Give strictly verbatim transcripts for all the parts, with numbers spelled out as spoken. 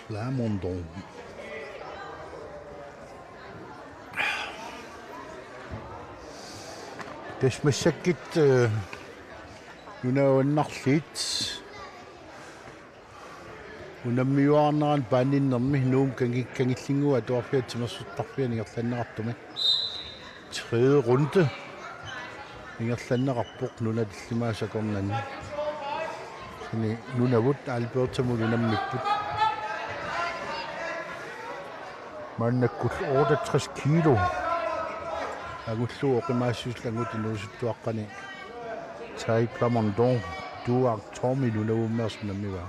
Plamondon. Tassa massakkut, eh, nunavut annarliit unammiuaarnerani paaniinnermi Nuummi kangi-, kangillinnguup atuarfia timersortarfia ingerlanneqartumi. Tredje runde ingerlanneqarpoq nunat tallimaat akornanni. Kisianni nunavut Albertamut unammipput. Maannakkullu otteogtres kilo. Angullugu oqimaassusillu angut inuusuttuaqqani Tai Plamondon, Duak Tommy nunavummeersoq unammivaa.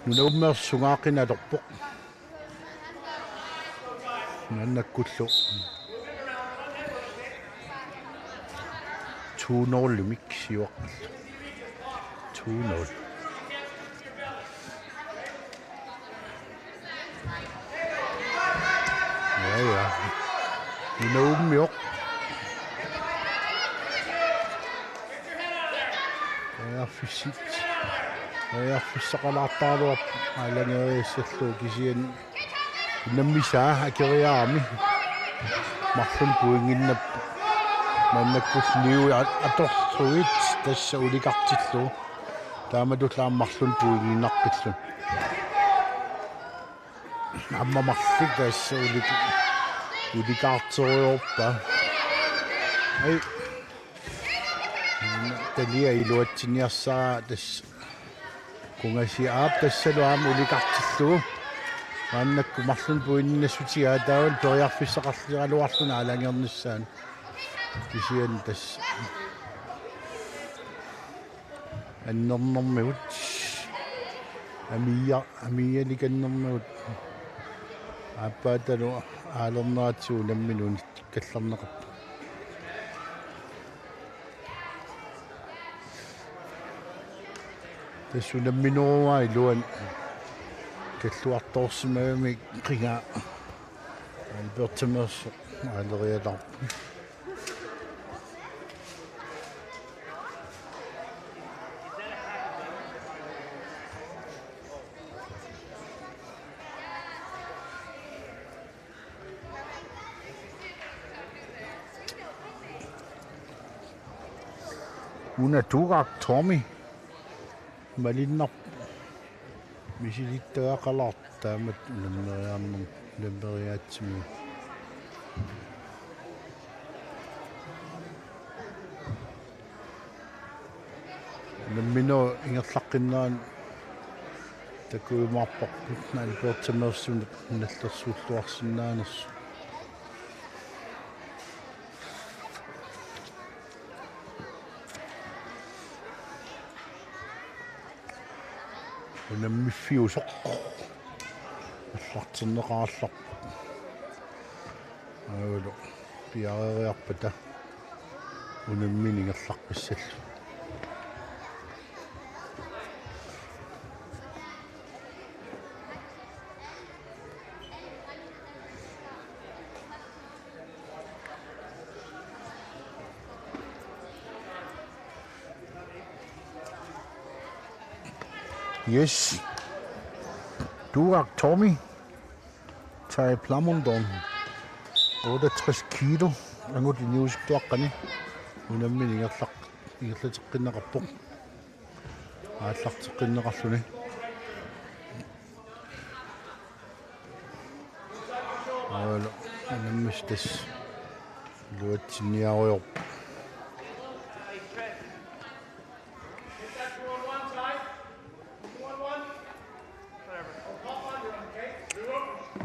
Nunavummeersoq sungaaqinalerpoq. Maannakkullu to nul-imik siuaqqallu. To nul. Ja, ja. Nunavummeersoq. Periarfissit. Periarfissaqalaartaraluarpoq aalageriassallugu kisianni unammisaa akeriarami. Marlunnik pointinnginnappoq. Maannakkullu niui a-, atorlugit tassa ulikartillugu. Taamatullu aamma marlunnik pointinnginnaqqilluni. Aamma marluk tassa ulik-, ulikaarterujoorpaa. Ai. Talia iluatsinniarsaraa tassa. Kungasii aap tassalu aamma ulikartillugu. Maannakkut marlunnik pointinnginnassutigaa taavalu periarfissaqarleraluarluni aalajangernissaanut. Kisianni tassa annernermigut. Amia-, amialikannermigut. Aappaatalu aalerneratigut unammineq unikkallarneqarpoq. Tassa unamminerugaa iluani kalluartoorsimagami qigaa Albertameersoq aalerialaarpoq. Una Duak Tommy. Malinnarpoq misilittagaqalaartoq taamatut unammeriarnermi, unammeriaatsimi. Unamminerup ingerlaqqinnerani takujumaarparput Albertameersunik nallersuulluarsinnaanersoq. Unammiffiusoq. Aallartinneqarallarpoq. Aajuna piareeriarpata unammineq ingerlaqqissallugu. Yes. Duak Tommy. Tai Plamondon. Otteogtres kilo. Angut inuusuttuaqqani. Unammineq ingerlaq-, ingerlateqqinneqarpoq. Aallarteqqinneqarluni. Aajuna, unammisaq tassa iluatsinniarujoorpoq.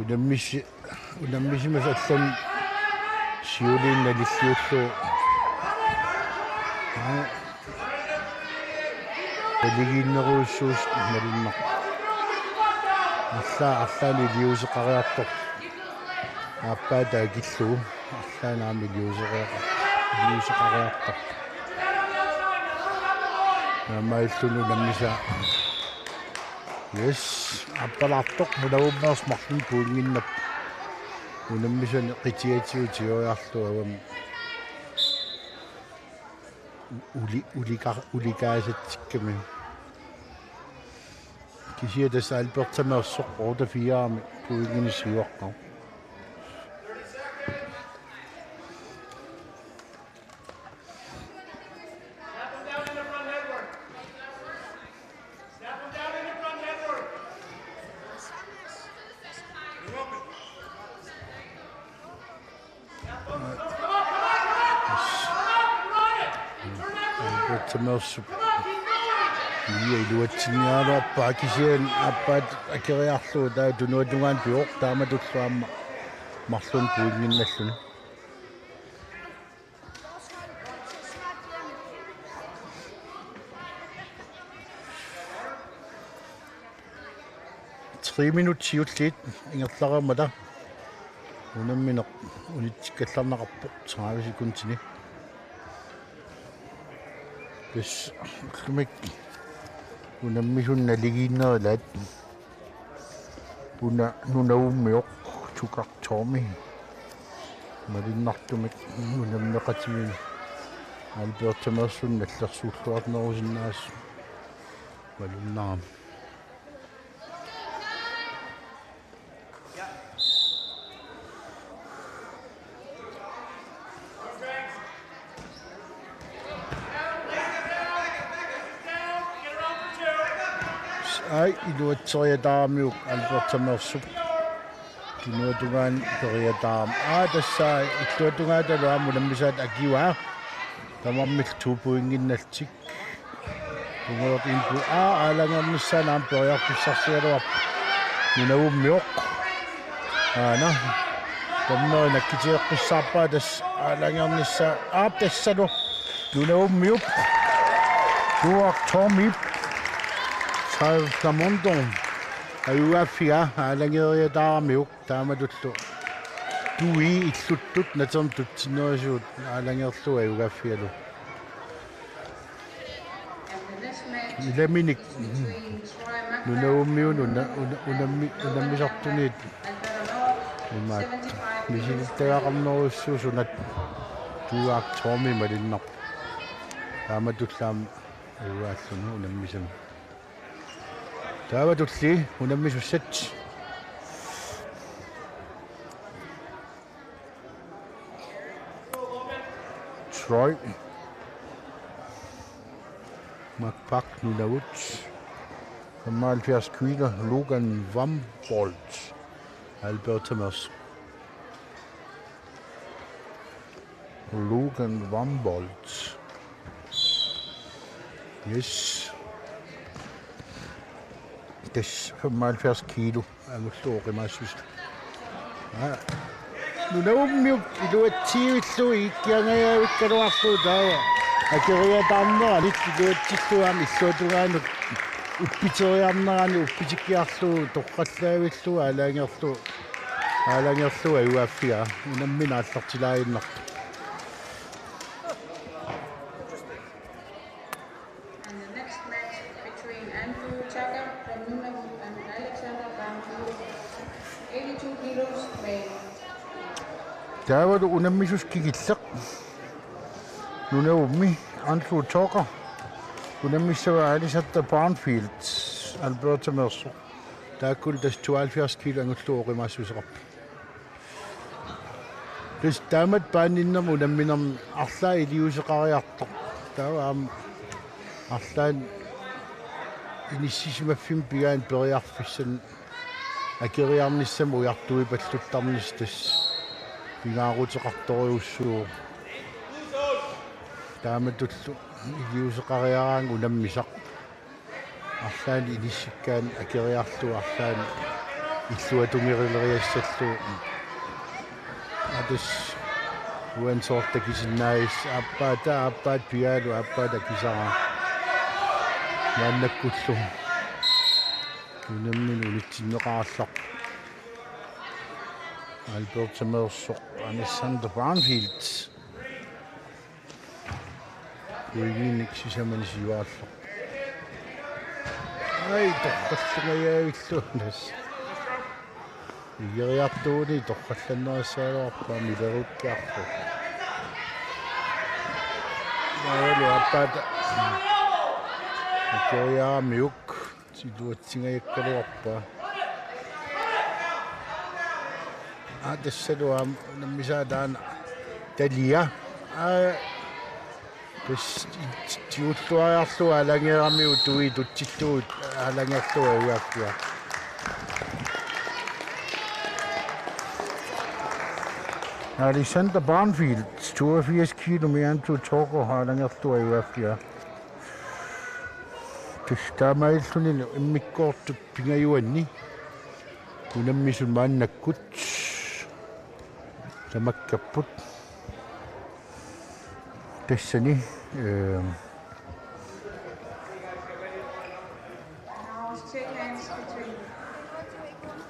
Unammisi-, unammisimasut allanut siuliini nalilliullugu. Aa. Naligiinnerujussuusut malunnarpoq. Arlaa-, arlaannik iliuuseqariartorpoq. Aappaata akillugu. Arlaannik aamma iliuuseqariaq-, iliuuseqariartorpoq. Naammaalluni unammisaa. Yes, aappalaartoq nunavummeersoq marlunnik pointinnginnappoq. Unammisanik qitiatigut tigoriarlugu avammi. U-, uli-, ulika-, ulikaasatsikkami. Kisianni tassa Albertameersoq otte fire-mi pointinik siuaqqavoq. Albertameersup. Ia iluatsinniaraluarpaa kisianni aappaat akeriarlugu taava tunuatungaanut pivoq taamatullu aamma marlunnik pointinnginnalluni. Tre minut siulliit ingerlareermata unammineq unitsikkallarneqarpoq tredive sekundini. Tassa ullumi unammisut naligiinnerulaat una nunavummivoq Tugak Tommy. Malunnartumik unammeqatiminut Albertameersunik nallersuulluarnerusinnaasut malunnarami. Ai, iluatseriataaramiuk Albertameersup. Tunuatungaanut periataarami. Aa, tassa illuatungaatalu aamma unammisaat akivaa. Tamarmik to pointinnginnallutik. Pungoortinpu aa aalajangernissaa aamma periarfissarsigaluarpoq. Nunavummivoq. Aana. Dommeri nakkiteqqissaarpaa tassa aalajangernissaa aap tassalu. Nunavummiup. Tugak Tommyp. Sai Flamondon. Ajugaaffigaa aalajangeriataaramiuk. Taamatullu. Tui illuttut natermut tutsinnerisugut aalajangerlugu ajugaaffigalugu. Ilaminik. Nunavummiunut una-, una-, unammi-, unammisartunit. Imaattoq. Misilittagaqarnerujussuusunat Tugak Tommy malunnarpoq. Taamatullu aamma ajugaalluni unammisami. Taava tulli unammisussat. Troy. Makpak Nunavut. Femoghalvfjerds kilo Logan Wambolt. Albertameersoq. Logan Wambolt. Yes. Tassa femoghalvfjerds kilo. Angullugu oqimaassuseq. Aa. Nunavummiut iluatsiivillugu iikkiangajavikkaluarlugu taava. Akeriataarnerani iluatsillugu aamma illuatungaanut uppiteriarnerani uppitikkiarlugu torrallaavillugu aalajangerlugu. Aalajangerlugu ajugaaffigaa unammineq aallartilaaginnarpoq. And the next match between Andrew Chaka from Nunavut and Alexander Banfield, eighty-two kilos male. Taavalu unammisussat kingulleq. Nunavummi Andrew Tucker. Unammissavaa Alexander Banfield. Albertameersoq. Taakkulu tassa tooghalvfjerds kilo angullugu oqimaassuseqarput. Tassa taamatut paaninnama unamminermi arlaat iliuuseqariartoq. Taava aamma arlaannik inissisimaffinni pigaanni periarfissanut akeriarnissamut ujartuipalluttarnissaq tassa pingaaruteqartorujussuuvoq. Taamatullu iliuuseqariaraangat unammisaq. Arlaannik inissikkaanni akeriarlugu arlaannik illuatungerileriassallugu. Atas uansoorta kisinnaavissat aappaata aappaata pigaalu aappaata akisara. Maannakkullu. Unammineq unitsinneqarallarpoq. Albertameersoq Alexander Banfield. Uigiinnik sisamani siuarallarpoq. Ai, torrallungajaavillugu tassa. Igeriartuuni torrallannerissagaluarpaa milerukkiarpoq. Taavalu aappaata. Akeriaramiuk. Iluatsingajakkaluarpaa. Aa, tassalu aamma unammisaa taanna Talia. Aa, tassa tigulluariarlugu aalajangeramiuk tui tutsillugu aalajangerlugu ajugaaffia. Alexander Barnfield, toogfirs kilo, Miantu Toko aalajangerlugu ajugaaffia. Tassa taamaalillunilu immikkoortut pingajuanni unammisut maannakkut tamakkerput. Tassani, øh,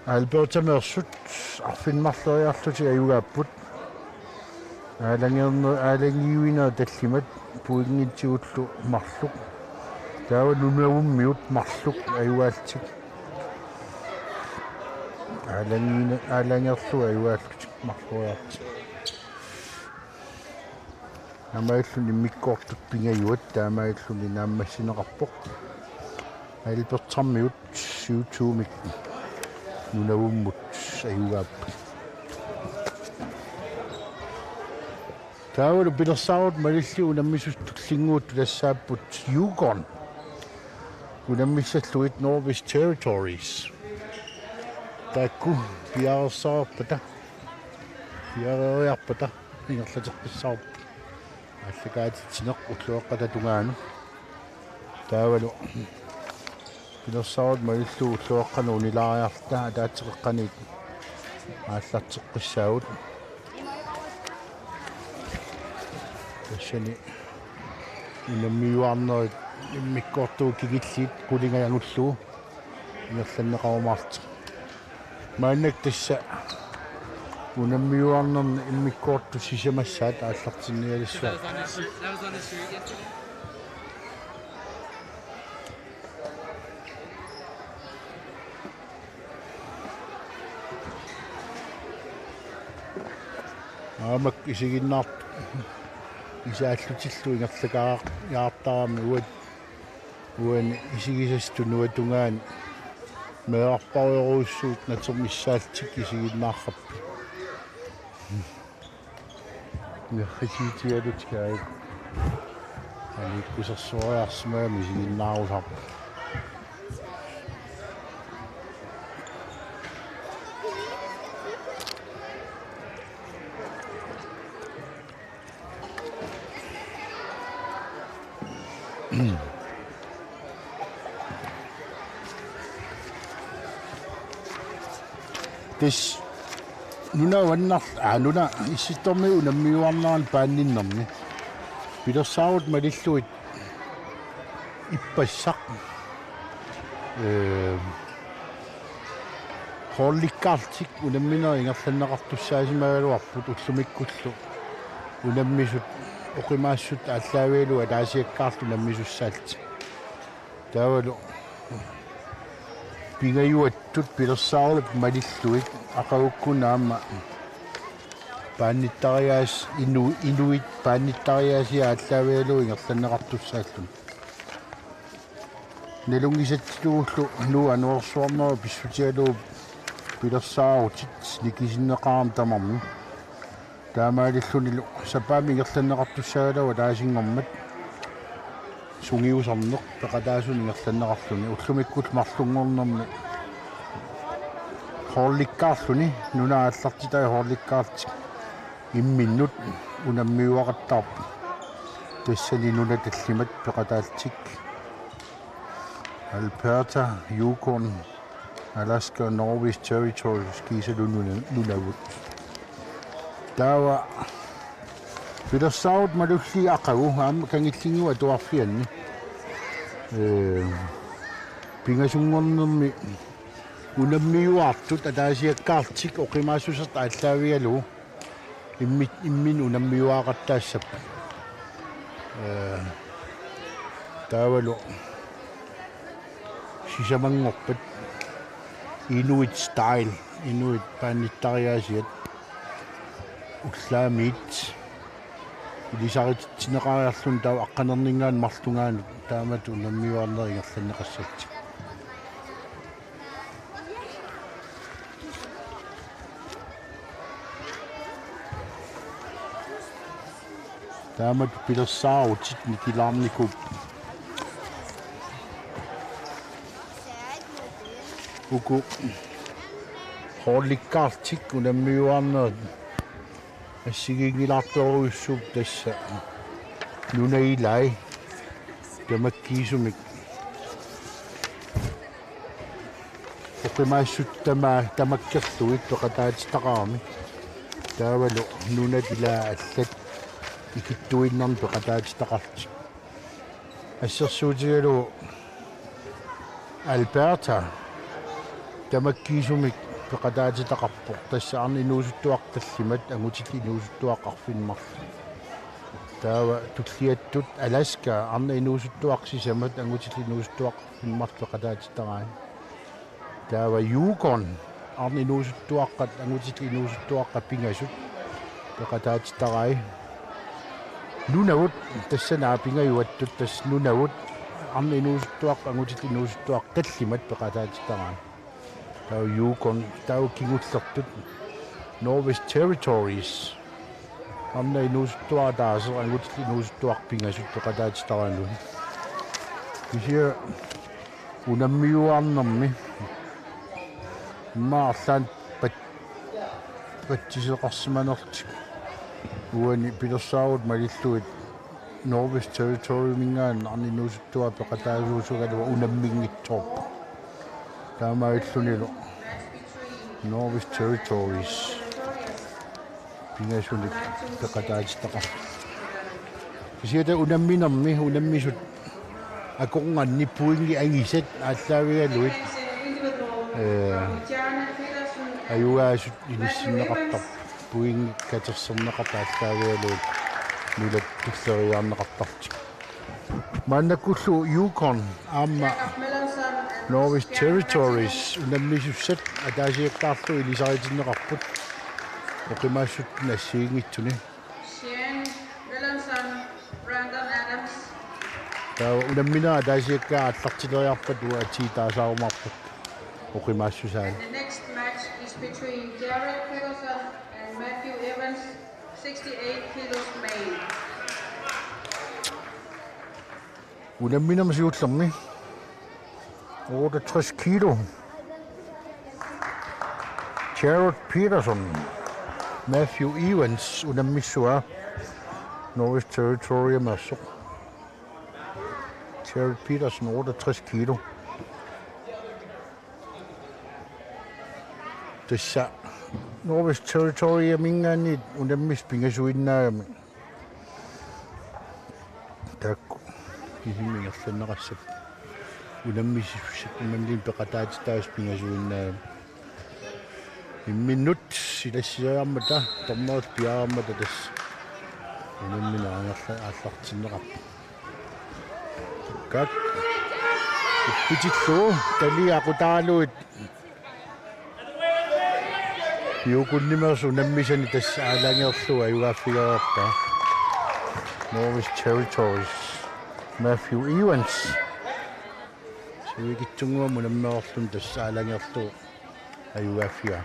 Albertameersut arfineq-marloriarlutik ajugaapput. Aalajangerneq, aalajangiuineq tallimat pointitigullu marluk. Taava Nunavummiut marluk ajugaallutik. Aalajangiine-, aalajangerlutik ajugaallutik marloriarlutik. Taamaalilluni immikkoortut pingajuat taamaalilluni naammassineqarpoq. Albertarmiut syv to-mik Nunavummut ajugaapput. Taavalu pilersaarut malillugu unammisut tullinnguuttut tassaapput Yukon. Unammissallugit Northwest Territories. Taakku piareersaarpata, piareeriarpata ingerlateqqissaarput. Aallakaatitsineq ulloqeqqata tungaanut. Taavalu pilersaarut malillugu ulloqeqqanut unilaariarluta ataatsip qeqqaniit aallarteqqissaagut. Tassani unammiuaarnerit immikkoortugut kingulliit qulinganngullugu ingerlanneqarumaartut. Maannakkut tassa unammiuaarnerni immikkoortut sisamassaat aallartinnialissavat. Aamma isiginnaartut isaallutillu ingerlakaajaartarami uat uani isigisassat tunuatungaani meerarpaarujussuit natermissaallutik isiginnaarput. Nerrisiitigalutik aajuna. Aniikkusersuariarsimagami isiginnaarusarput. Tassa nuna uannar-, aa, nuna Issittormiut unammiuaarnerani paanninnermi pilersaarut malillugit ippassaq, ee, holdikkaarlutik unamminerit ingerlanneqartussaasimagaluarput ullumikkullu unammisut oqimaassuseq aallaavigalugu ataasiakkaarlutik unammisussaallutik. Taavalu pingajuattut pilersaarulik malillugit aqagukkut aamma paannittariaas-, inu-, inuit paannittariaasiat aallaavigalugu ingerlanneqartussaalluni. Nalunngisatsitigullu Nuuk anorersuarnerup pissutigalugu pilersaarutit nikisinneqarami tamarmik. Taamaalillunilu sapaammi ingerlanneqartussaagaluarpoq ataasinngormat sungiusarneq peqataasunik ingerlanneqarluni ullumikkullu marlunngornermi holdikkaarluni nuna aallartitai holdikkaarlutik imminnut unammiuaqattaarput. Tassani nunat tallimat peqataallutik. Alberta, Yukon, Alaska, Northwest Territories kiisalu nuna-, Nunavut. Taava pilersaarut malillugit aqagu aamma kangillinnguup atuarfianni. Ee, pingasunngornermi unammiuaartut ataasiakkaarlutik oqimaassuseq aallaavigalugu immi-, imminnut unammiuaqattaassapput. Ee, taavalu sisamanngorpat Inuit style, inuit paannittariaasiat ullaamiit ilisaritinneqariarluni taava aqqanerninngaanniit marlungaanniit taamatut unammiuaarnerit ingerlanneqassallutik. Taamatut pilersaarutit nikilaarnikuupput. Uku holdikkaartik unammiuaarnerit assigiinngilaartorujussuupput tassa nunat ilaat tamakkiisumik oqimaassutsit tamaat tamakkerlugit peqataatitaqarami. Taavalu nunat ilaat allat ikittuinnarnik peqataatitaqarlutik. Assersuutigalugu Alberta tamakkiisumik peqataatitaqarpoq, tassa arnat inuusuttuaqqat tallimat angutillit inuusuttuaqqat arfineq-marluk. Taava tulliattut Alaska, arnat inuusuttuaqqat sisamat angutillit inuusuttuaqqat arfineq-marluk peqataatitaqaat. Taava Yukon, arnat inuusuttuaqqat angutillit inuusuttuaqqat pingasut peqataatitaqaat. Nunavut, tassani pingajuattut, tassa Nunavut, arnat inuusuttuaqqat angutillit inuusuttuaqqat tallimat peqataatitaqaat. Taava Yukon, taava kingullertut Northwest Territories, arnat inuusuttuaqqat ataaseq angutillit inuusuttuaqqat pingasut peqataatitaqaat. Kisianni unammiuaarnermi immaqa arlaannik pat-, patsiseqarsimanerlutik uani pilersaarutit malillugit Northwest Territoryminngaanniit arnat inuusuttuaat peqataasuusugaluaq unamminngitsoorpoq. Taamaalillunilu Northwest Territories pingasunik peqataatitaqarpoq. Kisianni unamminermi unammisut akornanni pointit angisat aallaavigalugit, ee, ajugaasut inissinneqartarput, pointit katersorneqartut aallaavigalugit nunat tulleriiaarneqartarlutik. Maannakkullu Yukon aamma Northwest Territories unammisussat ataasiakkaarlugit ilisaritinneqarput oqimaassutsinni assigiinngitsuni. Shane Williamson, Brandon Adams. Taava unamminerit ataasiakkaat aallartileriarpata uanga ti taasaarumaarput oqimaassusaani. And the next match is between Jared Peterson and Matthew Evans, sixty-eight kilos male. Unamminermi siullermi otteogtres kilo. Jared Peterson, Matthew Evans unammissuaa Northwest Territorymeersoq. Jared Peterson, otteogtres kilo. Tassa Northwest Territoryminngaanniit unammisut pingasuinnaagami. Taakku kisimi ingerlanneqassapput. Unammisussat imannak peqataatitaasut pingasuinnaagami. Imminnut silassisariarmata, dommerit piareermata tassa unammineq angerla-, aallartinneqarpoq. Kak. Uppitillugu, talii aqutaaralugit. Yukonnimeersoq unammisani tassa aalajangerlugu ajugaaffigaarpaa. Northwest Territories. Matthew Evans. Sivikitsunnguamik unammereerluni tassa aalajangerlugu ajugaaffigaa.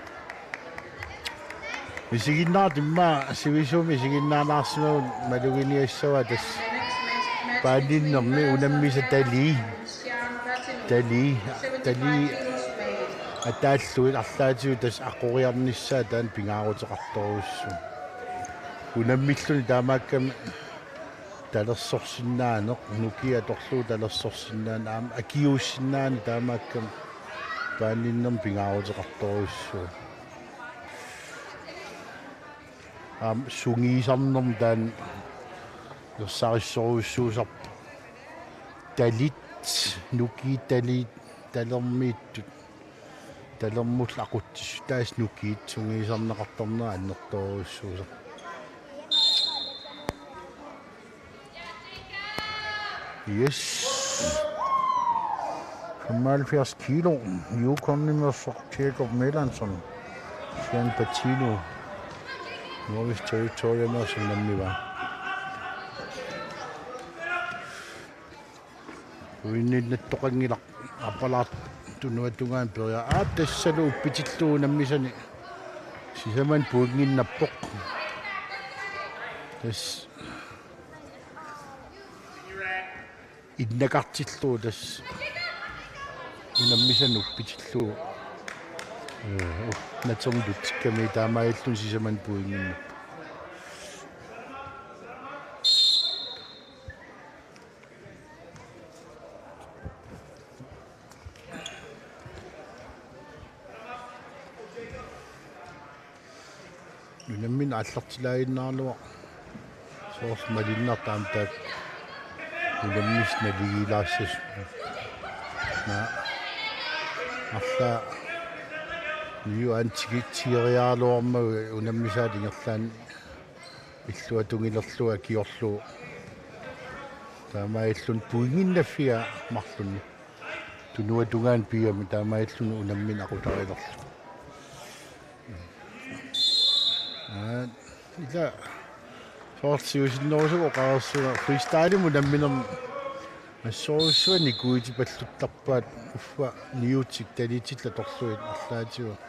Isiginnaartut immaqa sivisuumik isiginnaarnaarsimavut maluginiassavaa tassa paaniinnermi unammisat talii. Talii, talii ataallugit arlaatigut tassa aqoriarnissaat taanna pingaaruteqartorujussuuvoq. Unammilluni taamaakkami talersorsinnaaneq, nukiit atorlugit talersorsinnaaneq, aamma akiuussinnaaneq taamaakkami paaniinnermi pingaaruteqartorujussuuvoq. Aamma sungiusarnermi taanna ersarissorujussuusarpoq. Talit, nukiit talit, talermiittut. Talermut aqutsissutaasut nukiit sungiusarneqartarnerat annertoorujussuusarpoq. Yes. Femoghalvfjerds kilo. Yukonimeersoq Jacob Melanson. Sean Patino. Northwest Territorymeersoq unammivaa. Uinninnattoqanngilaq appalaartoq tunuatungaani peria. Aap, tassalu uppitillugu unammisani sisamani pointinnappoq. Tassa innakartillugu tassa unammisanut uppitillugu. Ee, natermut tutsikkami taamaalilluni sisamanni pointinnut. Unammineq aallartilaaginnaraluaq. Soorlu malunnartoq aamma taakku unammisut naligiilaassasut. Naa. Arlaat niu antikitsiariaraluarmagu unammisaat ingerlaannaq illuatungilerlugu akiorlugu. Taamaalilluni pointinnaffiga marlunnik. Tunuatungaanut piiami taamaalilluni unammineq aqutarilerlugu. Aa, ila soorlu siusinnerusukkut oqareersunga freestylemut unamminermi assorujussuaq nikuitipalluttarpaat uffa niutit talitillit atorlugit arlaatigut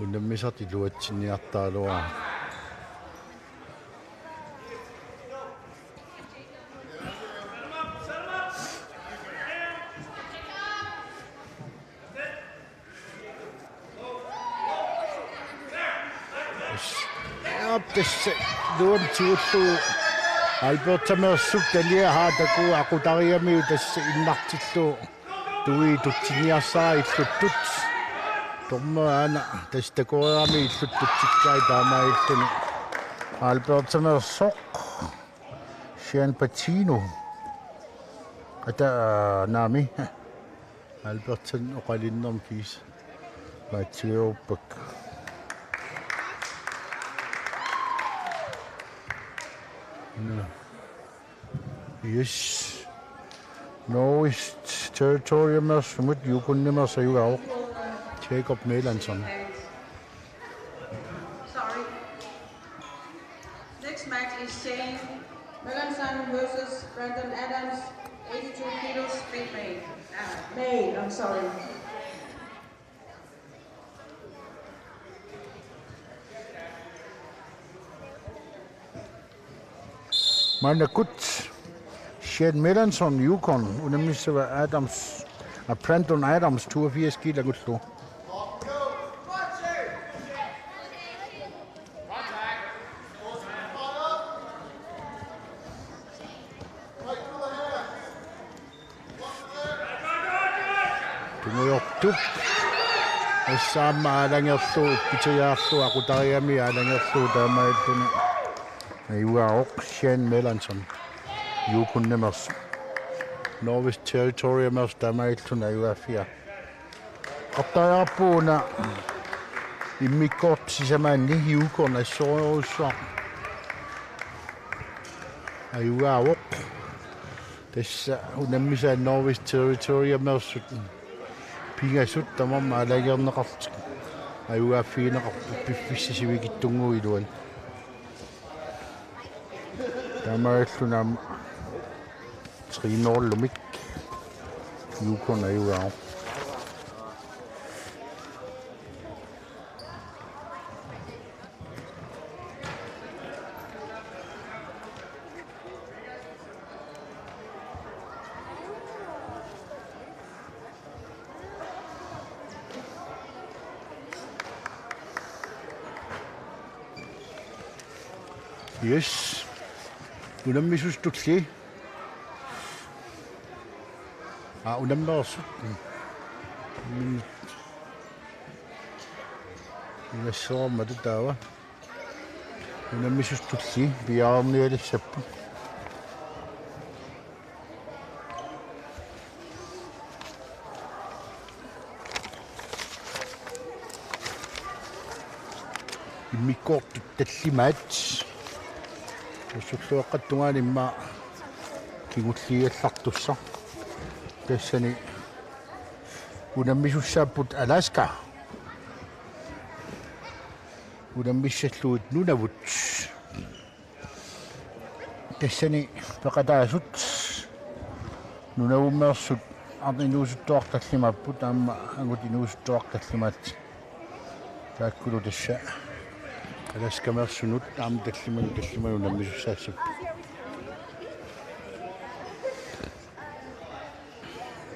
unammisartut iluatsinniartaraluarput. Aap, tassa iluamik tigullugu Albertameersup taliaq haa takuuk aqutariamiuk tassa innartillugu. Tui tutsinniarsara illuttut. Dommeri aana tassa takoreerami illuttut tutsikkai taamaalilluni. Albertameersoq. Jean Patino. Ata, naami. Albertsen oqalinnermi kiisa. Mathieu Beck. Nå. Yes. Northwest Territories-imut Yukon-imeersoq ajugaavoq. Jacob Melanson. Sorry. Next match is Shane Melanson versus Brandon Adams, eighty-two kilos, May. May, I'm sorry. Maannakkut Shane Melanson, Yukon, unammissava Adams, aa, Brandon Adams, toogfirs kilo angullugu. Tungujortoq. Tassa aamma aalangerlugu, uppitariarlugu, aqutariami aalangerlugu taamaalilluni. Ajugaavoq Shane Melanson. Yukon-imeersoq. Northwest Territories-imeersoq taamaalilluni ajugaaffiga. Eqqartariaqarpugut una immikkoortut sisamaanni Yukon assorujussuaq ajugaavoq. Tassa unammisaat Northwest Territories-imeersut pingasut tamarmik aalajangerneqarlutik ajugaaffigineqarput piffissaq sivikitsunnguup iluani. Taamaalilluni aamma tre nul-imik Yukon ajugaavoq. Yes. Unammisut tulliit. Aa, unammeersut. Mm. Unassuarmata taava. Unammisut tulliit piaarnialissapput. Immikkoortut tallimaat. Ussulluaqqat tungaanut immaqa kingulliigallartussaq. Tassani unammisussaapput Alaska. Unammissallugit Nunavut. Tassani peqataasut Nunavummeersut aamma inuusuttuartut tallimaapput, aamma angut inuusuttuartut tallimaat. Taakkulu tassa Alaskameersunut aamma tallimanut tallimanut unammisussaassapput.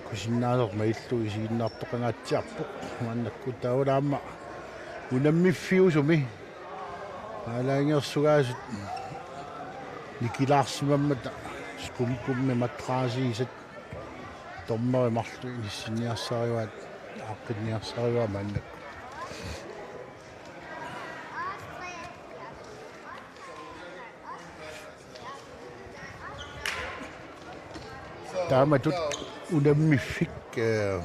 Kusinnaasarmat illu isiginnaartoqangaatsiarpoq maannakkut taavalu aamma unammiffiusumi. Aalajangersugaasut nikilaarsimammata Skumgummi madraasiisat dommeri marluk inissinniarsarivaat aaqqinniarsarivaat maannakkut. Taamatut unammiffik, eh,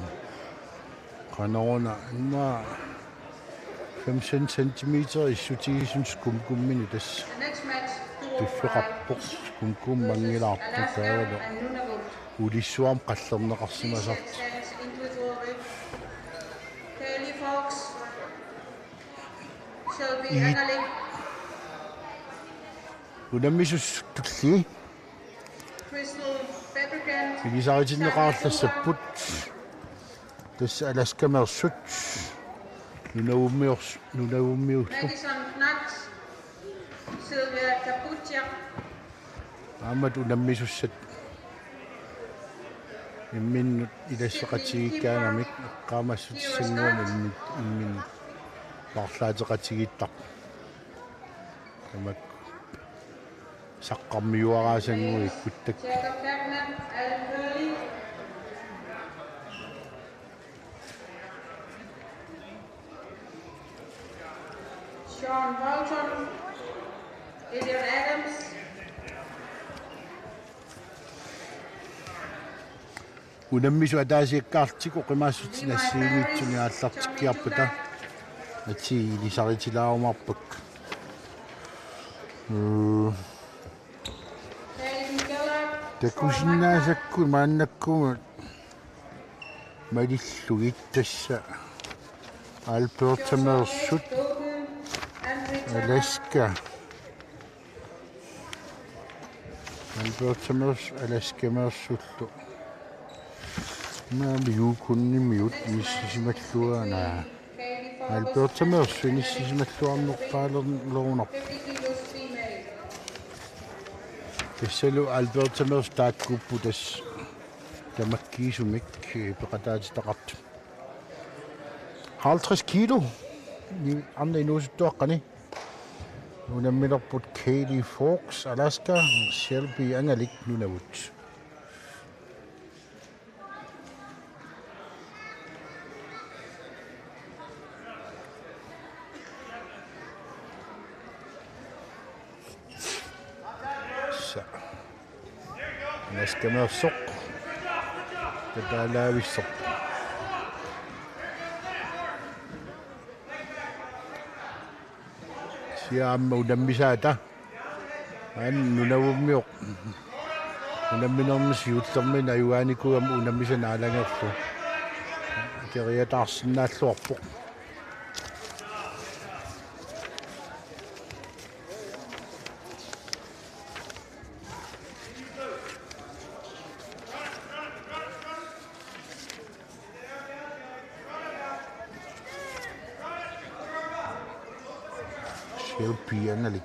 qanoruna immaqa femten centimeter issutigisumik Skumgumminik tassa piffeqarpoq, Skumgummi manngilaarpoq taavalu ulissuarmi qallerneqarsimasartoq. Ii. Unammisussat tulliit ilisaritinneqarlassapput. Tassa Alaskameersut. Nunavummiors-, Nunavummiullu. Aamma unammisussat imminnut ilasseqatigiikkaangamik eqqaamassutissannguamik immi-, imminnut paarlaateqatigiittarput. Tamakku saqqarmiuaraasannguit ikkuttakkut. Sean Walton, Elliot Adams. Unammisut ataasiakkaarlutik oqimaassutsini assigiinngitsuni aallartikkiarpata atii ilisaritilaarumaarpakka. Mm. Takusinnaasakku maannakkut malillugit tassa Albertameersut, Alaska. Albertameers-, Alaskameersullu. Maani Yukonimiut inissisimalluarnagit. Albertameersut inissisimalluarnerpaalernerunarpoq. Tassalu Albertameersut taakkuupput tassa tamakkiisumik, eh, peqataatitaqartut. Halvtreds kilo. Ni-, arnat inuusuttuaqqani. Unamminerput Kaylee Fawkes, Alaska, Shelby Angalik, Nunavut. Sa. Alaskameersoq. Tataalaavissoq. Kisianni aamma unammisaata. Aamma Nunavummiuq. Unamminermi siullermi ajugaanikuugami unammisanik aalajangerlugu. Keriataarsinnaalluarpoq. Shelby Angalik.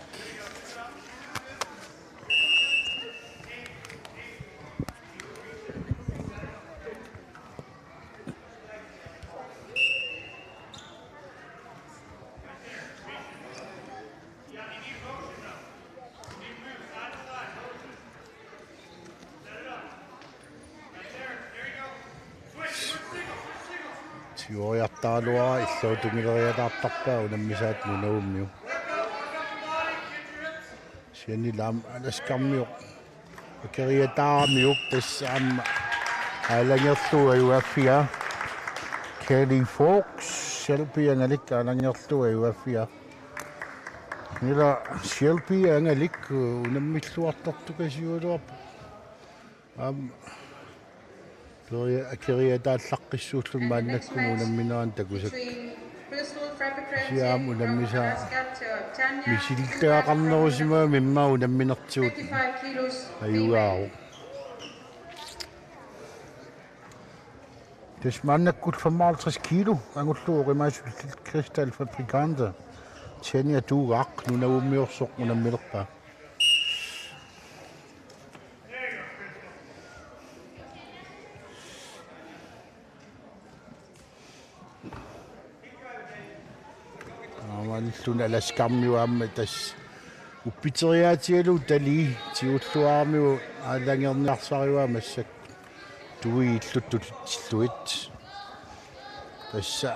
Siuariartaraluara illuatungileriataartarpaa unammisaat Nunavummiut. Kisianni aamma Alaskarmiut. Keriataaramiuk tassa aamma aalajangerlugu ajugaaffigaa. Kaylee Fawkes, Shelby Angalik aalajangerlugu ajugaaffigaa. Ila Shelby Angalik unammilluartartukasiugaluarpoq. Aamma peria-, keriataallaqqissuulluni maannakkut unamminerani takusakka. Kisianni aamma unammisaa misilittagaqarnerusimagami immaqa unamminertigut ajugaavoq. Tassa maannakkut femoghalvtreds kilo angullugu oqimaassutillit Crystal Fabricante, Tania Tuugaq, Nunavummiorsoq unammilerpaa. Illun Alaskarmiut aamma tassa uppiteriaatigalugu talii tigulluaramiuk aalanngerniarsarivaa massakkut tuit illuttut tillugit. Tassa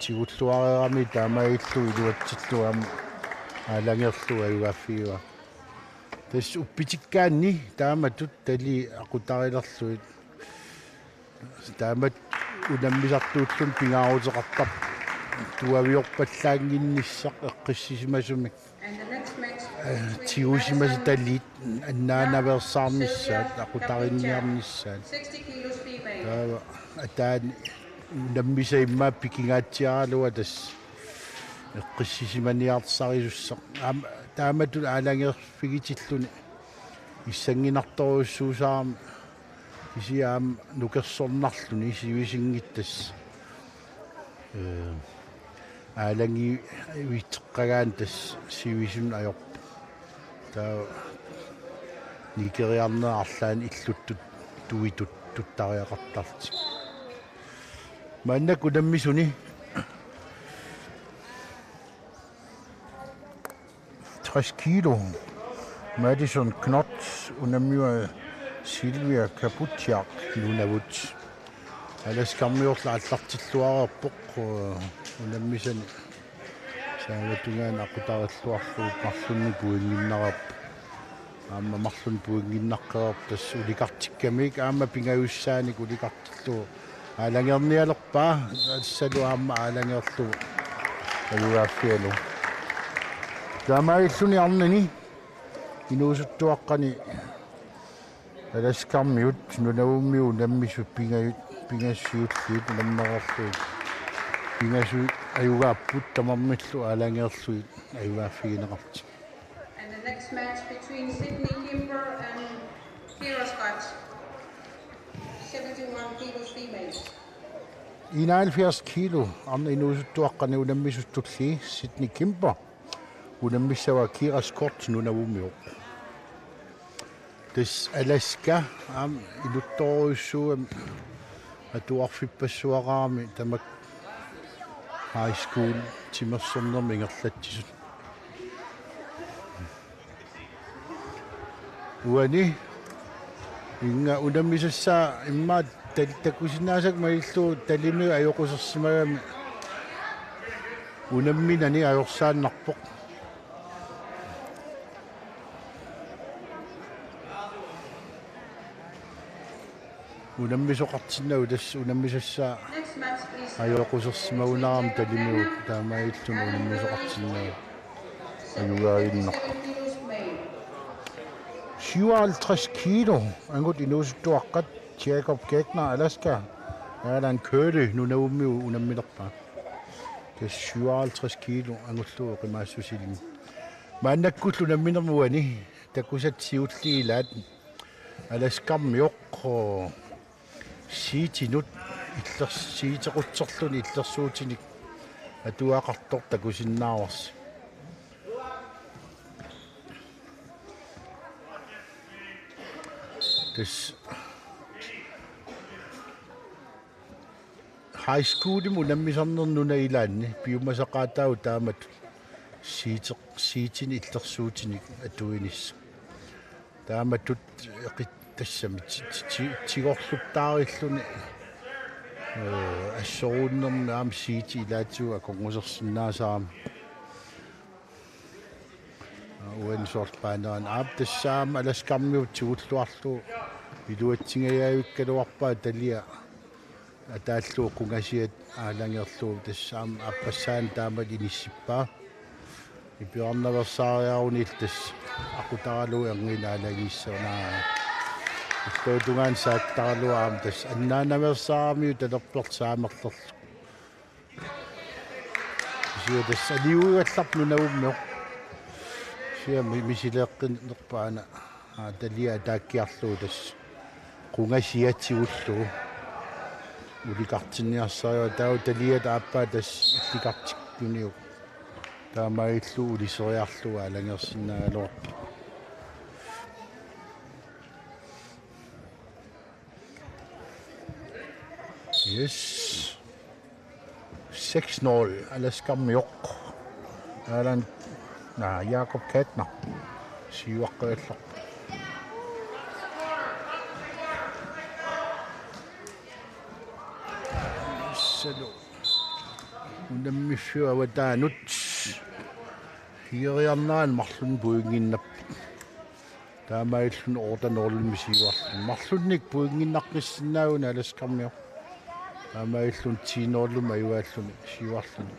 tigulluareerami taamaalillugu iluatsillugu aamma aalanngerlugu ajugaaffigivaa. Tassa uppitikkaanni taamatut talii aqutarilerlugit. Taamatut unammisartuulluni pingaaruteqartarpoq tuaviorpallaannginnissaq eqqissisimasumik. And the next match, eh, between tigusimasat Madison taliit annaanaveersaarnissaat, Sylvia aqutarinniarnissaat. Kapuchak, sixty kilos female. Taava ataani unammisaq immaqa pikingaatsiaraluaq tassa eqqissisimaniarsarisussaq. Aamma taamatut aalanngerfigitilluni issannginartorujussuusarami kisianni aamma nukersornarluni sivisinngitsoq. Eh, aalanngiivitseqqagaanni tassa sivisunut ajorpoq. Taava nikeriarneq arlaannik illuttut tuitut tuttariaqartarlutik. Maannakkut unammisuni tres kilo. Madison Knott unammiua Sylvia Kapuchak Nunavut. Alaskarmiorlu aallartilluareerpoq, eh, unammisani saavatungaani aqutarilluarlugu marlunnik pointinnarpoq. Aamma marlunnik pointinnaqqeerpoq tassa ulikartikkamik aamma pingajussaanik ulikartillugu aalanngernialerpaa, tassalu aamma aalanngerlugu ajugaaffigalugu. Taamaalilluni arnani inuusuttuaqqani Alaskarmiut Nunavummiut unammisut pingajut, pingasut siulliit unammereerlugit pingasut ajugaapput tamarmillu aalanngerlugit ajugaaffigineqartut. And the next match between Sydney Kimber and Kira Scott, seventy-one kilos female. Enoghalvfjerds kilo, arnaq inuusuttuaqqani unammisut tullii Sydney Kimber unammissavaa Kira Scott Nunavummiut. Tassa Alaska aamma inuttorujussuugami atuarfippassuaqarami tamakku high school timersornermi ingerlatsisut. Uani inga unammisassaa immaqa tal-, takusinnaasakka malillugu talimiuk ajoqusersimagami unamminani ajorsaannarpoq. Unammisoqartinnagu tassa unammisassaa ajoqusersimagunarami talimiut taamaalilluni unammisoqartinnagu ajugaaginnarpoq. Syvoghalvtreds kilo angut inuusuttuaqqat Jacob Gegner Alaska, Alan Curley Nunavummiut unamminerpaat. Tassa syvoghalvtreds kilo angullugu oqimaassusilimi. Maannakkullu unamminermi uani takusat siulliit ilaat Alaskarmioq, oo, siitinut illers-, siitequtserluni illersuutinik atuaqartoq takusinnaavarsi. Tassa high schoolimi unammisarnermi nunap ilaanni piumasaqaataavoq taamatut siiteq-, siitinik illersuutinik atuinissaq. Taamatut eqit-, tassami ti-, ti-, ti-, tigorluttaarilluni, ee, assoruunnermi aamma siitit ilaatigut akornusersinnaasarami. Uani soorlu paanerani aap tassa aamma Alaskarmiut tigulluarlugu iluatsingajavikkaluarpaat talia ataallugu qungasiat aalanngerlugu tassa aamma aappassaani taamatut inissippaa. Iperarnaveersaariaruni tassa aqutaralugu erniinnaq aalanngissagunarpoq. Illuatungaani saattaralugu aamma tassa annaanaveersaaramiuk talerperlu saamerlerlugu. Kisianni tassa aliuigallarpoq Nunavummiut. Kisianni mi-, misileeqqinerpaana, aa, talia ataakkiarlugu tassa qungasiat tigullugu ulikartinniarsarivaat, taava taliat aappaa tassa illikartikkuniuk taamaalillugu uliseriarlugu aalanngersinnaagaluarpoq. Yes. Seks nul, Alaskarmioq. Alan, naa, Jakob Katner. Siuaqqajallarpoq. Salu. Unammiffiup avataanut. Hieriarnerani marlunnik pointinnarpoq. Taamaalilluni otte nul-imik siuarluni. Marlunnik pointinnarnissinnaaguni Alaskarmioq. Taamaalilluni ti nul-imik ajugaalluni siuarluni.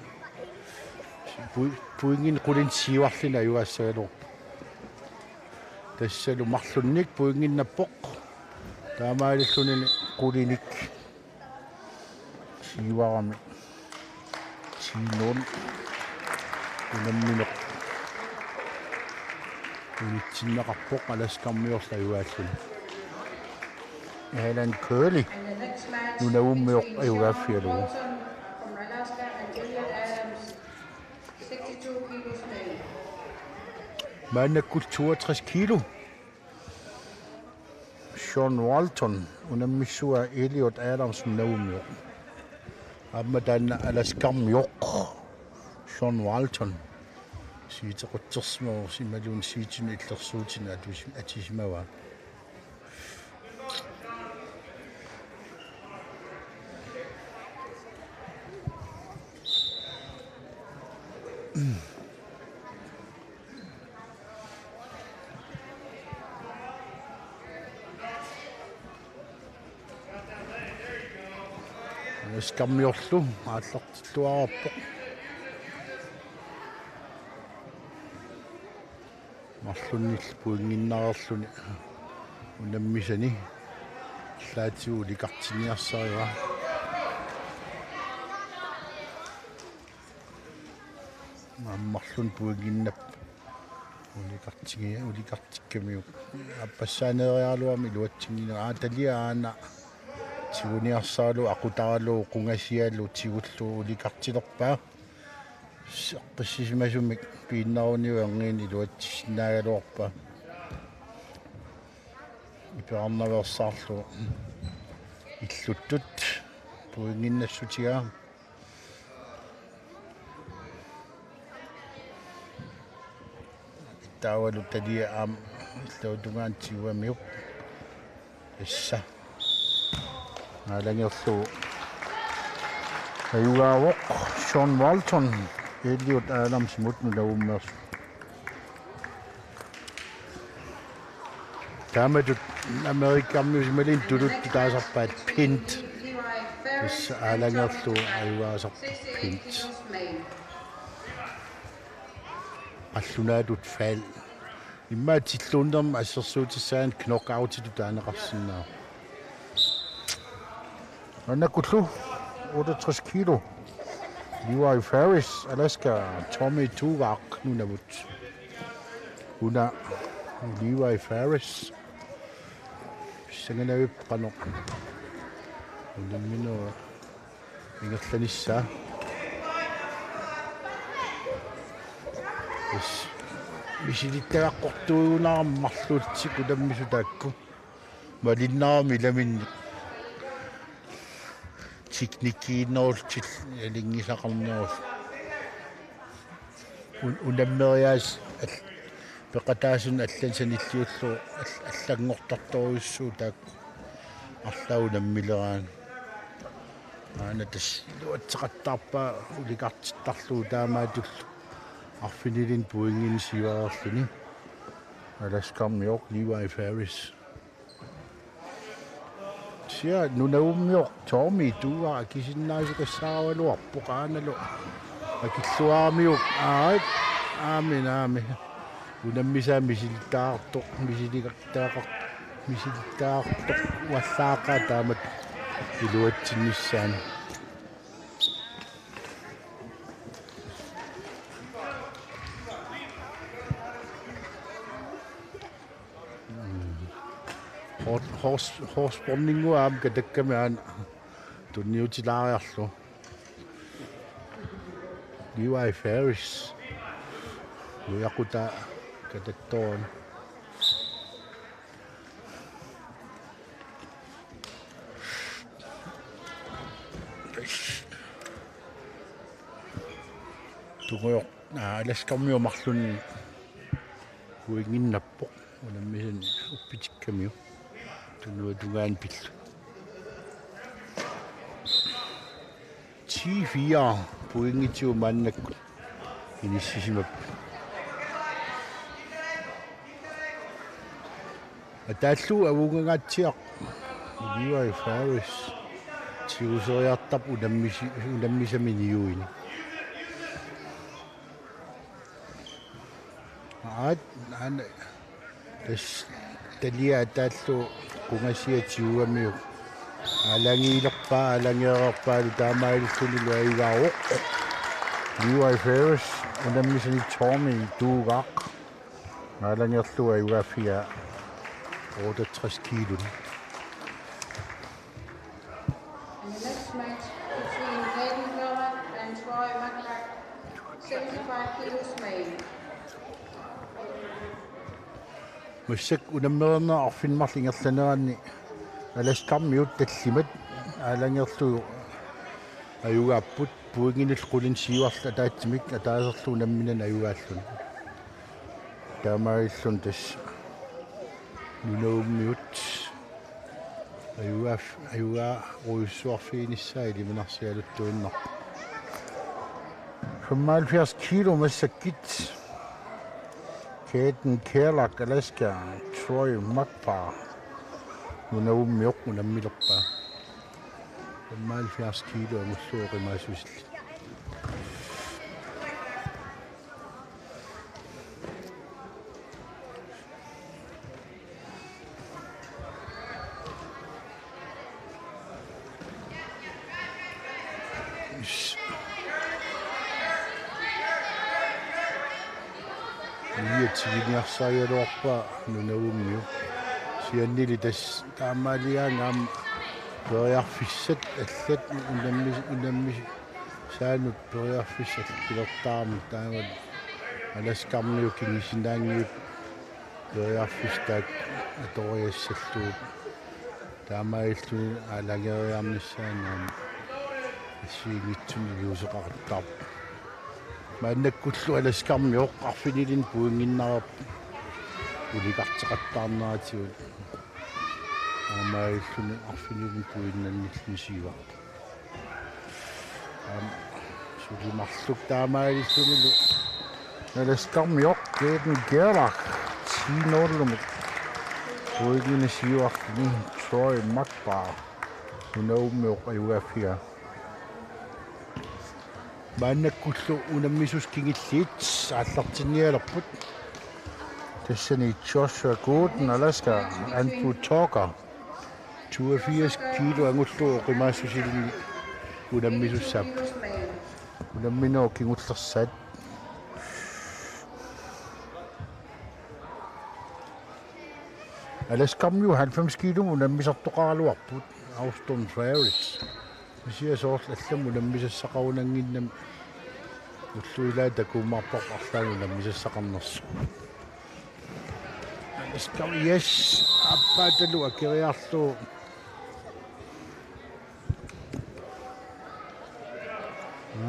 Poi-, pointinik qulinik siuarluni ajugaassagaluarpoq. Tassalu marlunnik pointinnarpoq. Taamaalilluni qulinik siuarami. Ti nul. Unammineq unitsinneqarpoq Alaskarmioq ajugaalluni. Alan Curley. Nunavummioq ajugaaffigalugu. Maannakkut toogtres kilo. Sean Walton, unammissua Elliot Adams Nunavummiut. Aamma taanna Alaskarmioq Sean Walton. Siitequtsersimavoq imaluunniit siitinut illersuutinut atusi-, atisimavaa. Alaskarmiorlu aallartilluarpoq. Marlunnik pointinnarluni unammisani. Allaatigut ulikartinniarsarivaa. Aamma marlunnik pointinnarpoq. Ulikartigi-, ulikartikkamiuk. Aappassaaneeriaraluarami iluatsinngilaq. Aa, talia aana tiguniarsaralugu aqutaralugu qungasialu tigullugu ulikartilerpaa. Eqqissisimasumik piinnaruniunngiin iluatsissinnaagaluarpaa. Iperarnaveersaarlugu illuttut pointinnassutigaa. Taavalu talia aamma illuatungaani tiguamiuk. Tassa. Naalangerlugu ajugaavoq Sean Walton, Elliot Adamsimut Nunavummeersoq. Taamatut Amerikamiut imaluunniit tuluttut taasarpaat pint. Tassa naalangerlugu ajugaasarpoq pint. Qallunaatut fald. Immaqa tilluunnermi assersuutissaanik knockoutitut taaneqarsinnaavoq. Maannakkullu otteogtres kilo. Levi Ferris, Alaska, Tommy Tugak, Nunavut. Una Levi Ferris. Pissanganavippoq qanoq unammineraa ingerlanissaa. Tassa misilittagaqartuugunarami marluullutik unammisut taakku. Malinnarami ilaminni. Teknikkiinnerullutik alinngisaqarnerullutik. Un-, unammeriaasut al-, peqataasunut allanut sanilliullugu al-, allanngortartorujussuuvoq taakku arlaat unammileraanni. Aana tassa iluatseqattaarpaa ulikartittarlugu taamaatullu arfinilinni pointinik siuareerluni. Alaskarmioq Levi Ferris. Sia Nunavummioq Tommy Tugak akisinnaasukassaagaluarpoq aanalu. Akilluaramiuk aat. Aami, aami. Unammisaa misilittagaqartoq, misilittagaqartoq, misilittagaqartoq uallaaqaaq taamatut iluatsinnissaanut. Hors-, hors-, horsebåndinnguaq aamma katakkami aana tunniutilaariarlugu. Levi Ferris. Nujaqutaa katattoorami. Tungujoq. Aa, Alaskarmiut marlunnik pointinnginnappoq. Unammisani uppitikkamiuk. Tunuatungaani pillugu. Ti fire pointiumaannakkut inissisimapput. Ataallu avungangaatsiaq Levi Ferris. Tiguseriartarpoq unammisi-, unammisami niuini. Aat, an-, tassa talia ataallu qungasia tigugamiuk. Aalagiilerpaa, aalageerpaalu taamaalillunilu ajugaavoq. Levi Ferris, unammisani Tommy Tuugaaq. Aalagerlugu ajugaaffia otteogtres kiiloni. And the next match between Hayden Gerlach and Troy Maklak, seventy-five kilos male. Massakkut unammereerneq arfineq-marluk ingerlaneranni Alaskarmiut tallimat aalagerlugu ajugaapput pointinut qulinik siuarlutik ataatsimik ataaserlu unamminani ajugaalluni. Taamaalilluni tassa Nunavummiut ajugaaf-, ajugaarujussuarfiginissaat ilimanarsigaluttuinnarpoq. Femoghalvfjerds kilo massakkut. Kaden Kerlak, Alaska, Troy Makpar. Nunavummiut unammilerpaa. Femoghalvfjerds kilo angullugu oqimaassusillit. Uiatiginiarsarigaluarpaa Nunavummiut. Kisiannili tassa taamaaliaannga aamma periarfissat allat unammis-, unammis-, saanut periarfissat pilertaarmik taavalu Alaskarmiut kingusinnaanngipput periarfissat taakku atoriassallugu. Taamaalilluni aalageriarnissaanut assigiinngitsuni iliuuseqaqattaarpoq. Maannakkullu Alaskarmiut arfinilinnik pointinnginnarput. Ulikarteqattaarneratigut. Taamaalilluni arfinilinnik pointinnginnanilluni siuarput. Aamma suli marluk taamaalillunilu Alaskarmiut Kaden Gerlach ti nul-imut pointinik siuarluni Troy Makpar Nunavummiut ajugaaffia. Maannakkullu unammisussat kingulliit aallartinnialerput. Tassani Joshua Gooden, Alaska, Andrew Tucker. Toogfirs kilo angullugu oqimaassusilinnik unammisussaat. Unamminerup kingullersaat. Alaskarmiut halvfems kilomik unammisartoqaraluarput Auston Ferris. Kisianni soorlu allamik unammisassaqarunannginnami ullut ilaat takuummaarparput arlaannik unammisassaqarnersoq. Alaskar-, yes, aappaatalu akeriarlugu.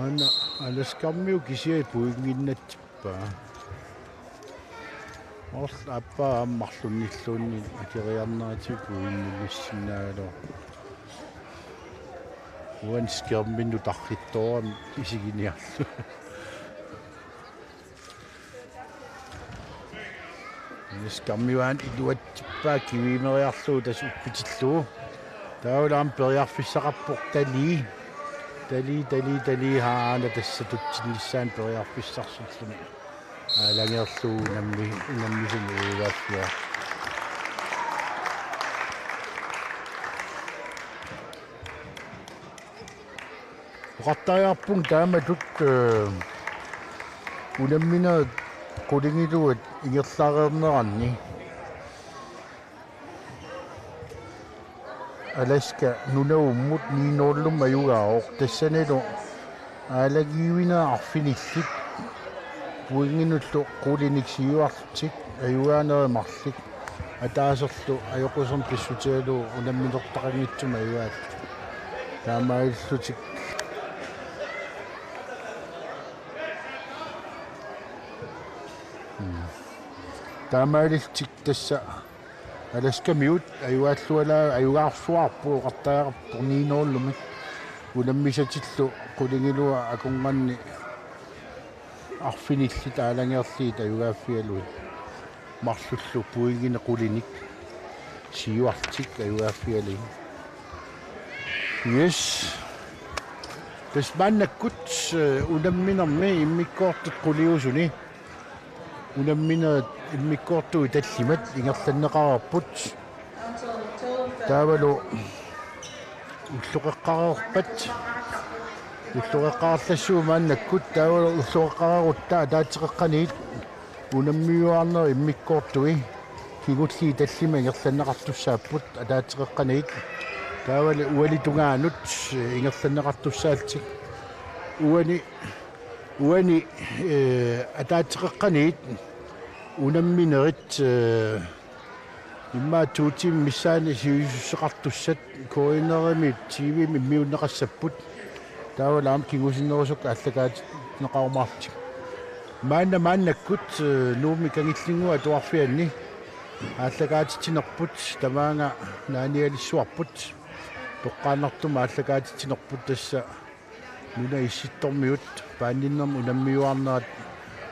Aana Alaskarmiut kisiat pointinnginnatsippaa. Orl aappaa aamma marlunnilluunniit akeriarneratigut pointinnissinnaagaluarput. Uani skærmimi tarrittoorami isiginiarlugu. Alaskarmiut aana iluatsippaa kiviimeriarlugu tassa uppitillugu. Taavalu aamma periarfissaqarpoq talii. Talii, talii, talii, haa, aana tassa tutsinnissaanut periarfissarsulluni. Aalagerlugu unammi-, unammisani ajugaaffia. Oqartariaqarpunga taamatut, eh, unamminerit qulingiluat ingerlareerneranni. Alaska Nunavummut ni nul-imut ajugaavoq, tassanilu aalagiivineq arfinillit pointinullu qulinik siuarlutik ajugaanerit marluk ataaserlu ajoqusermik pissutigalugu unamminertaqanngitsumik ajugaat. Taamaalillutik Taamaalillutik tassa Alaskamiut ajugaallualaa ajugaarsuarput oqartariaqarpoq ni nul-imik. Unammisatillu qulingiluat akornanni arfinillit aalajangerlugit ajugaaffigalugit. Marlullu pointinik qulinik siuarlutik ajugaaffigalugit. Yes. Tassa maannakkut, eh, unamminermi immikkoortut quliusuni. Unamminerit immikkoortui tallimat ingerlanneqareerput. Taavalu ulloqeqqareerpat. Ulloqeqqareerlassuuvoq maannakkut taavalu ulloqeqqareerutta ataatsip qeqqaniit unammiuaarnerit immikkoortui kingulliit tallimat ingerlanneqartussaapput ataatsip qeqqaniit. Taavalu uani tungaanut ingerlanneqartussaallutik. Uani, uani, eh, ataatsip qeqqaniit unamminerit, eh, immaqa to tiimit missaani sivisussuseqartussat K N R-imi T V-mi immiunneqassapput. Taavalu aamma kingusinnerusukkut aallakaatitsineqarumaarlutik. Maanna maannakkut, eh, Nuummi Kangillinnguup Atuarfianni aallakaatitsinerput tamaanga naanialissuarput. Toqqaannartumik aallakaatitsinerput tassa Nunap Issittormiut paanninnermi unammiuaarnerat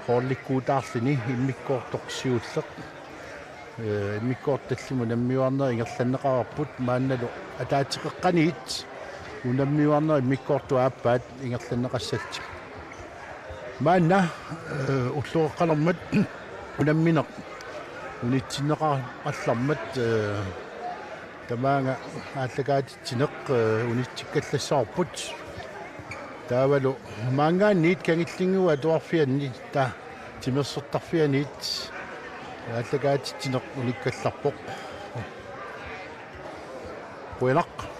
holdikkuutaarluni immikkoortoq siulleq. Eh, immikkoortut tallimat unammiuaarnerit ingerlanneqareerput maannalu ataatsip qeqqaniit unammiuaarnerit immikkoortut aappaat ingerlanneqassallutik. Maanna, eh, ulloqeqqalermat unammineq unitsinneqarallarmat, eh, tamaanga aallakaatitsineq, eh, unitsikkallassavarput. Taavalu maanngaanniit Kangillinnguup Atuarfianni taava timersortarfianiit aallakaatitsineq unikkallarpoq. Qujanaq.